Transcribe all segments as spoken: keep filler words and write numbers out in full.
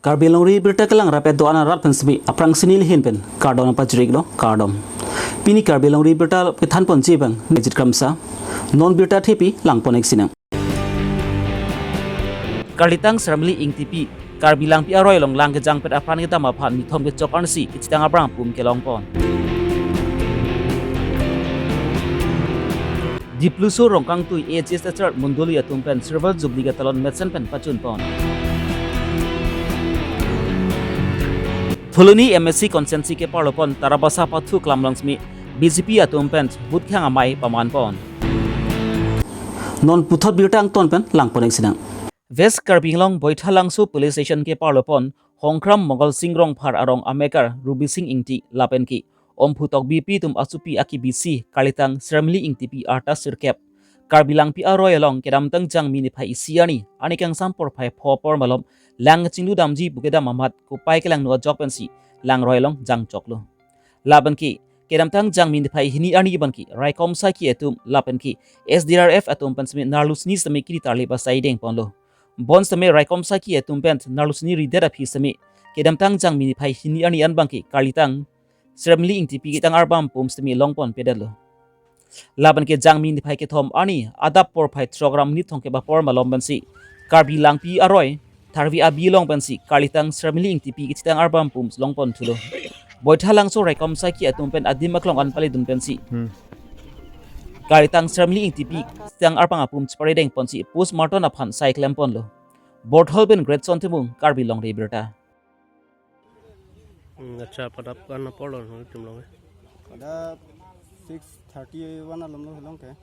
Karbi Longri Birta kelang rapet do-an arat pen semi aphrang sini lihin pen kardom pajrik lo, kardom. Pini Karbi Longri Birta kethan ponji abang Nejit Kramsa. Non birta thepi lang pon-ik sinang. Karlitang Sermili Ingtipi, Karbi Langpi aroi along lang kejangpet apran kedam aphan nithom kechok arnisi kechitang abang pum kelong pon. Dipluso Rongkangtui A H S Teacher Mondoli atum pen Silver Jubilee ketalon mesen pen pachun pon. Phuloni M A C constituency keparlo pon Tarabasa pathu klam long semi B J P atum pen vote khang amei paman pon. Non puthot birta angton pen lang pon-ik sinang. West Karbi Anglong Boithalangso Police Station keparlo pon Hongkram Mongol Sing Rongphar arong amekar Rubi Sing Ingti lapen ke Omphu Tokbi api atum asopi akebisi Karlitang Sermili Ingtipi arta sirkep Karbi Langpi aroi along kedamtang Jangmi niphai isi arni, arni kangsam porphai pho apor malom lang chinglu damji pu kedam amat kopai kelangno ajok pensi langroi along jangchoklo. Lapen ke kedamtang Jangmi niphai hini arni abang ke raikom saiki atum lapen ke S D R F atum pen semi narlusni semi kiri tarli basai deng ponlo. Bon semi raikom saiki atum pen narlusni ridet aphi semi kedamtang Jangmi niphai hini arni an abang ke Karlitang Sermili Ingtipi kechitang arbam pum semi long pon pedetlo. Lapen ke Jangmi niphai kethom arni adap porphai throk ra minit thomkep apor malom pensi Karbi Langpi aroi Tharvi abi along pensi Karlitang Sermili Ingtipi kechitang arbam pum long pon thulo. Boithalangso raikom saiki atum pen adim aklong an pali dun pensi Hmm. Karlitang Sermili Ingtipi kechitang arbam apum chepare deng ponsi postmortem aphan sai klem ponlo. Borthol pen Greatson Timung, Karbi Longri Birta. Hmm, acha, padap kan apor lo nang tum long. Pada six thirty one alom lo long ke.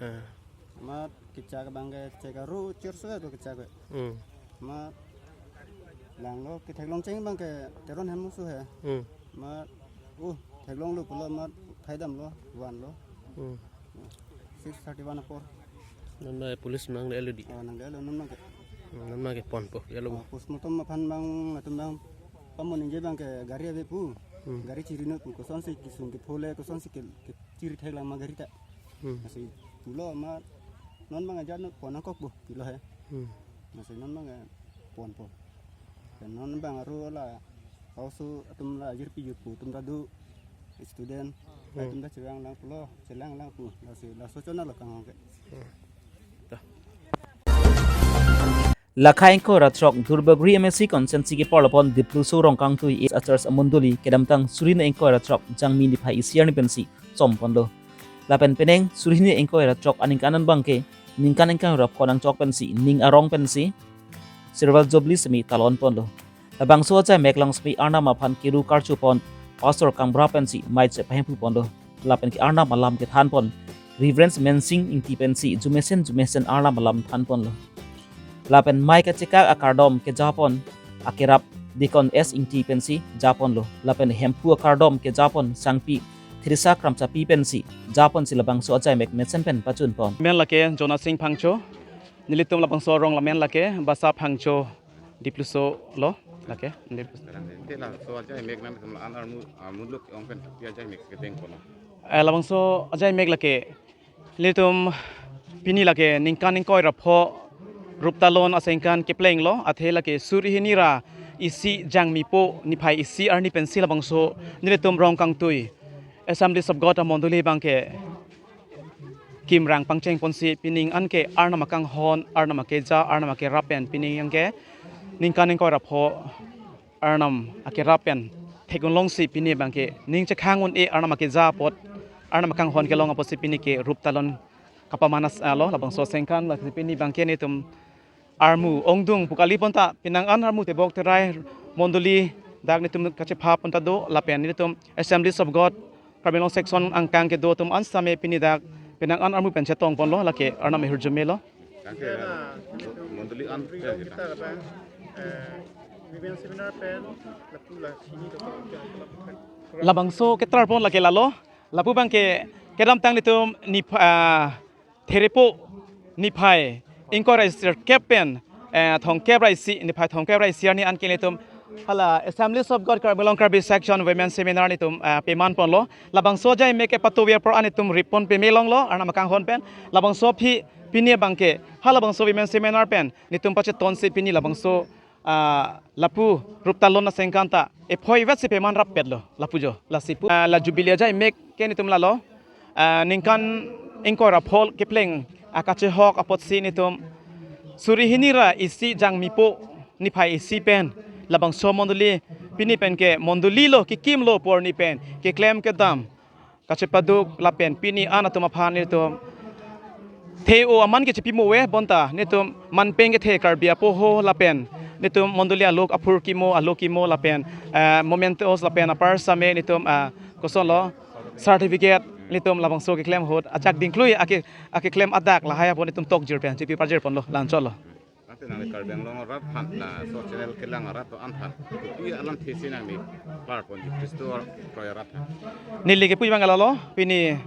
Eh. Amat kechak abang ke chek aru chirso ya tu kechak ke. Hmm. Amat langlo ke theklong cheng abang ke Teron Hemmusu he. Hmm. Amat uh theklonglo pulo amat phaidamlo vanlo. Hmm. Six thirty one apor. Non ma police nang le lo di. Oh, nang le lo non ma ke. Hmm, non ma ke ponpo ya lo. Oh, postmortem aphan abang atum abang pamoningje abang ke gari ave pu. Hmm. Gari chirino pu kosonsi kesung kephole kosonsi ke, kechiri theklang ma gari ta. Hmm. Lasi pulo amat non abang aja no pon nangkok bo pulo he. Hmm. Lasi non abang ponpo. Pen non abang aru la hausu atum la jirpi jutpu atum ta do student. Hmm. Atum ta chelang lang pulo, chelang lang pu. Lasi laso chona lo kang ke. Hmm. Ta. Lakha ingkoi ra throk Duarbagori M A C constituency keparlo pon Dipluso Rongkangtui A H S Teacher Mondoli kedamtang suri ingkoi ra throk Jangmi niphai isi arni pensi chom ponlo. Lapen penang suri ingkoi ra throk aningkan an abang ke ningkan ingkoi ra pho nangchok pensi ning arong pensi Silver Jubilee semi talon ponlo. Labangso ajai mek long semi Arnam aphan kiru karchu pon Pastor Kangbra pensi mei chepahemphu ponlo. Lapen ke Arnam alam kethan pon Reverend Mensing Ingti pensi jumesen jumesen Arnam alam than ponlo. Lapen mei kachekak akardom keja pon akerap Deacon S Ingti pensi ja ponlo. Lapen hemphu akardom keja pon Sangpi Theresa Kramsapi pensi ja ponsi labangso ajai mek mesen pen pachun pon. Men lake Jonasing Phangcho, nelitum labangso arong lamen lake Basa Phangcho Dipluso lo lake. Dipluso. Te laso ajai mek nangtum la-an armu, armu luk ong pen pi ajai mek kedeng kono. Eh, labangso ajai mek lake nelitum pini lake ningkan ingkoi ra pho ruptalon asengkan kepleng lo, athe lake suri hini ra isi Jangmi po niphai isi arni pensi labangso nelitum Rongkangtui Assemblies of God amondoli abang ke kimrang pangcheng ponsi pining an ke Arnam akanghon, Arnam akeja, Arnam akerap pen pining an ke ningkan ingkoi ra pho Arnam akerap pen thek-un longsi pini abang ke ning chekhang un-e Arnam akeja apot Arnam akanghon kelong apotsi pini ke ruptalon kapaman alo labangso asengkan lasi pini abang ke nelitum armu ongdung pu kali pon ta penang an armu tebok terai mondoli dak nelitum kachepha pon ta do lapen nelitum Assemblies of God Karbi Anglong section angkang kedo atum an same pini dak penang an armu pen chetong ponlo lake Arnam ahirjume lo. Tangke mondoli an kita apa, eh, women seminar pen lapu la sini to. Labangso ketrar pon lake lalo, lapu abang ke kedamtang nelitum niph-, ah, Therepo niphai ingkoi ra sirkep pen, eh, thomkep ra isi, niphai thomkep ra isi arni an ke nelitum hala Assemblies of God Karbi Anglong Karbi Section Women Seminar nelitum, eh, peman ponlo. Labangso ajai mek ke patuver pro an nelitum rip pon peme longlo, Arnam akanghon pen. Labangso aphi pini abang ke hala labangso Women Seminar pen nelitum pachetonsi pini labangso ah, lapu ruptalon asengkan ta ephoi vet si peman rap petlo lapu jo. Lasi pu, ah, la Jubilee ajai mek ke netum lalo, ah, ningkan ingkoi ra phol kepleng akachehok apotsi netum suri hini ra isi Jangmipo niphai isi pen labangso mondoli pini pen ke mondoli lo, kekimlo porni pen keklem kedam kachepaduk lapen pini an atum aphan netum the-o aman ke chepimo ave bonta netum manpeng kethe Karbi apoho lapen netum mondoli alo aphurkimo, alo kimo lapen, eh, mementos lapen apar same netum, ah, kosonlo certificate netum labangso keklem ahut ajak dingklui ake, akeklem adak lahai apot netum tokjir pen chepi parjir ponlo, la-anchotlo. Ante nangli Karbi Anglong arat aphan laso channel kelang arat do-an aphan kopi alamthe si nangli klarponji Khristo kroi arat aphan? Neli kepu abang lalo, pini,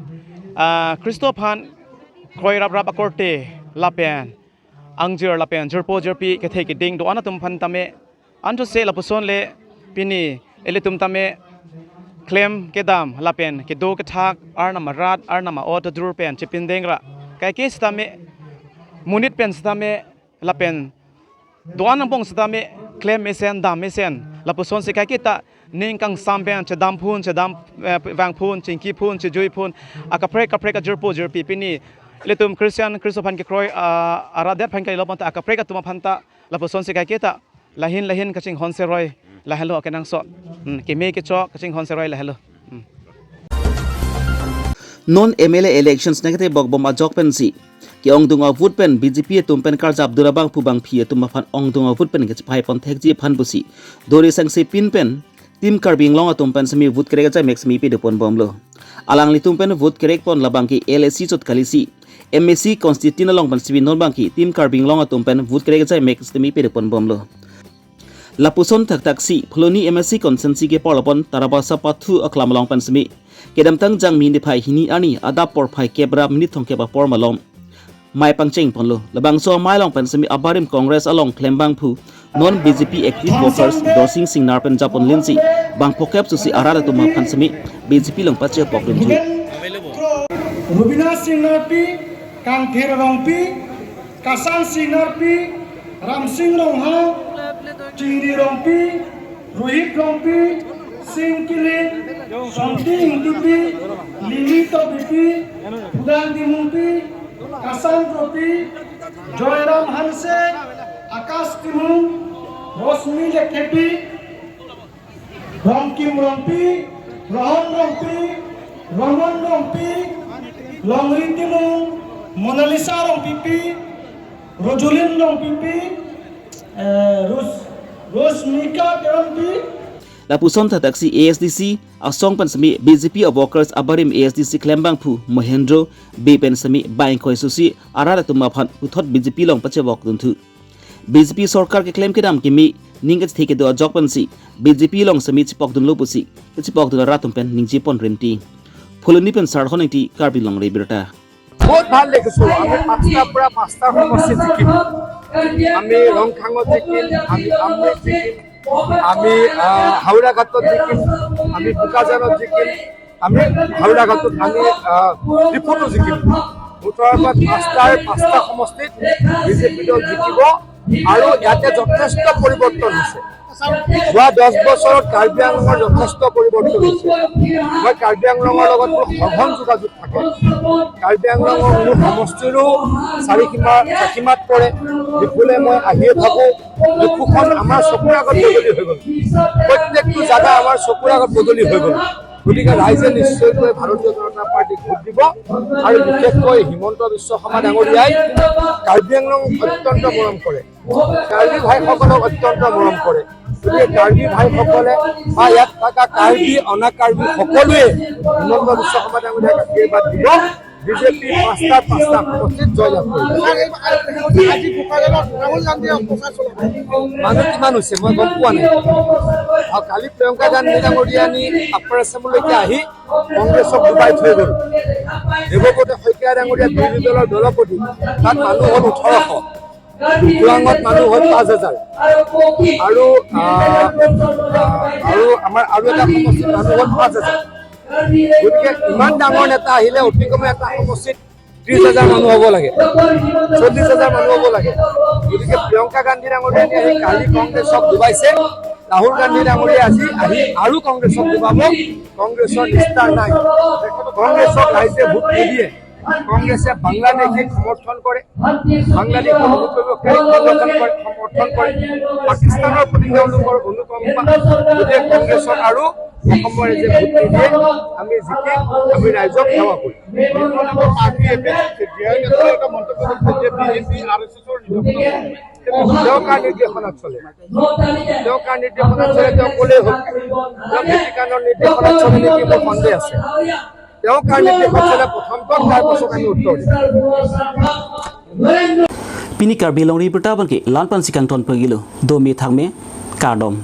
ah, Khristo aphan kroi raprap akorte lapen angjir lapen jirpo jirpi kethe keding do-an atum aphan tame, anchotse lapuson le pini ilitum tame klem kedam lapen kedo kethak, Arnam arat, Arnam a-ot adur pen chepindeng ra kaike sitame, monit pen sitame lapen do-an angbong sitame klem mesen, dam mesen, lapuson si kaiketa ning kangsam pen chedam phun, chedam, eh, vang phun, chingki phun, chejui phun, akaprek kaprek ajirpo jirpi pini ilitum Christian, Khristo aphan kekroi, ah, arat det aphan kalilo bonta akaprek atum aphan ta lapuson si kaiketa lahin lahin kachinghon seroi lahelo akenangsot. Hmm, keme kechok kachinghon seroi lahelo. Hmm. Non M L A elections nangketebok bom ajok pensi ke-ongdung avote pen B J P atum pen karjap dun abangphu bangphi atum aphan ongdung avote pen kechephai pon thekji aphan pusi Dorisang Sipin pen Team Karbi Anglong atum pen semi vote kerek ajai mek semi pede pon bomlo. Alanglitum pen vote kerek pon labang ke L A C chot kalisi M A C constituency along pen semi non abang ke Team Karbi Anglong atum pen vote kerek ajai mek semi pede pon bomlo. Lapuson thakthak si Phuloni M A C constituency kepor lapon Tarabasa Pathu aklam along pen semi kedamtang Jangmi niphai hini arni adap porphai kep ra minit thomkep apor malom mai pangcheng ponlo. Labangso amei along pen semi abarim Congress along klem bangphu non B J P active workers Dorsing Singnar pen japon linsi bang phokep susi arat atum aphan semi B J P along pachepok dunthu. Rubina Singnarpi, Kangthir Rongpi, Kasang Singnarpi, Ramsing Ronghang, Chingri Rongpi, Rohit Rongpi, Sing Kilik, Somti Ingtipi, Lili Tobipi, Pudang Timungpi, Kasang Kropi, Joyram Hanse, Akash Timung, Rosmi Lekhepi, Rongkim Rongpi, Rohon Rongpi, Roman Rongpi, Longri Timung, Monalisa Rongpipi, Rojulin Rongpipi, eh, Ros-, Rosmika Teronpi. Lapuson thakthak si A S D C asong pen semi B J P a-workers abarim A S D C klem bangphu Mohendro Bey pen semi bang ingkoi susi arat atum aphan puthot B J P along pachepok dunthu. B J P sorkar keklem kedam keme ning kachethe kedo ajok pensi B J P along semi chepok dunlo pusi kachepok dun arat atum pen ningje pon rinti. Phuloni pen Sarhon Ingti, Karbi Longri Abirta. বহুত ভাল দেখিছো। আমি পাঁচটাৰ পৰা পাঁচটা সমষ্টিত জিকিম। আমি ৰংখাঙত জিকিম, আমি আমলৈত জিকিম, আমি, আহ, হাওৰাঘাটত জিকিম, আমি বোকাজানত জিকিম, আমি হাওৰাঘাটত, আমি, আহ, ডিফুতো জিকিম। উত্তৰ আগত পাঁচটাৰ পাঁচটা সমষ্টিত বিজেপি দল জিকিব আৰু ইয়াতে যথেষ্ট পৰিৱৰ্তন হৈছে। যোৱা দহ বছৰত কাৰ্বি আংলঙৰ যথেষ্ট পৰিৱৰ্তন হৈছে। মই কাৰ্বি আংলঙৰ লগত মোৰ সঘন যোগাযোগ থাকে। কাৰ্বি আংলঙৰ মোৰ সমষ্টিৰো চাৰি সীমা, চাৰিসীমাত পৰে। বিপুলে মই আহিয়ে থাকো। দুখোখন আমাৰ চকুৰ আগত বদলি হৈ গ'ল। প্ৰত্যেকটো জাগা আমাৰ চকুৰ আগত বদলি হৈ গ'ল। গতিকে ৰাইজে নিশ্চয়কৈ ভাৰতীয় জনতা পাৰ্টিক ভোট দিব আৰু বিশেষকৈ হিমন্ত বিশ্ব শৰ্মা ডাঙৰীয়াই কাৰ্বি আংলং অত্যন্ত মৰম কৰে, কাৰ্বি ভাইসকলক অত্যন্ত মৰম কৰে। গতিকে কাৰ্বি ভাইসকলে বা ইয়াত থকা কাৰ্বি, অনা কাৰ্বি সকলোৱে হিমন্ত বিশ্ব শৰ্মা ডাঙৰীয়াক আশীৰ্বাদ দিব। বিজেপি পাঁচটা, পাঁচটা সমষ্টিত জয়লাভ কৰিব। ছাৰ, এই আজি বোকাজানত ৰাহুল গান্ধীয়ে প্ৰচাৰ চলাব। মানুহ কিমান হৈছে মই গম পোৱা নাই। আৰু কালি প্ৰিয়ংকা গান্ধী ডাঙৰীয়ানী আপাৰ আছামলৈকে আহি কংগ্ৰেছক ডুবাই থৈ গ'ল। দেৱব্ৰত শইকীয়া ডাঙৰীয়া বিৰোধী দলৰ দলপতি, তাত মানুহ হ'ল ওঠৰশ, খোৱাঙত মানুহ হ'ল পাঁচ হাজাৰ, আৰু, আহ, আৰু আমাৰ আৰু এটা সমষ্টিত মানুহ হ'ল পাঁচ হাজাৰ। গতিকে ইমান ডাঙৰ নেতা আহিলে অতি কমে এটা সমষ্টিত ত্ৰিশ হাজাৰ মানুহ হ'ব লাগে, চল্লিছ হাজাৰ মানুহ হ'ব লাগে। গতিকে প্ৰিয়ংকা গান্ধী ডাঙৰীয়া আহি কালি কংগ্ৰেছক ডুবাইছে, ৰাহুল গান্ধী ডাঙৰীয়া আজি আহি আৰু কংগ্ৰেছক ডুবাব। কংগ্ৰেছৰ নিষ্ঠা নাই। কংগ্ৰেছক ৰাইজে ভোট নিদিয়ে। কংগ্ৰেছে বাংলাদেশীক সমৰ্থন কৰে, বাংলাদেশীক অনুপ্ৰৱেশকাৰীক সমৰ্থন কৰে, সমৰ্থন কৰে। পাকিস্তানৰ প্ৰতি তেওঁলোকৰ অনুকম্পা। গতিকে কংগ্ৰেছক আৰু অসমৰ ৰাইজে ভোট নিদিয়ে। আমি জিকিম, আমি ৰাইজক সেৱা কৰিম। পাৰ্টীয়ে বেলেগ জে আৰ নেতাই এটা মন্তব্য কৰিছে যে বিজেপি আৰ এছ এছৰ নিৰ্দেশনা চলে। তেওঁ কাৰ নিৰ্দেশনাত চলে? তেওঁ কাৰ নিৰ্দেশনাত চলে? তেওঁ ক'লেই হ'ল। তেওঁ ভেটিকানৰ নিৰ্দেশনাত চলে নেকি, মোৰ সন্দেহ আছে। তেওঁ কাৰ নিৰ্দেশনাত চলে, প্ৰথম কওক, তাৰ পাছত আমি উত্তৰ দিম। Pini Karbi Longri Abirta abangke la-an pensi kangton pagilo, dome thakme, kardom.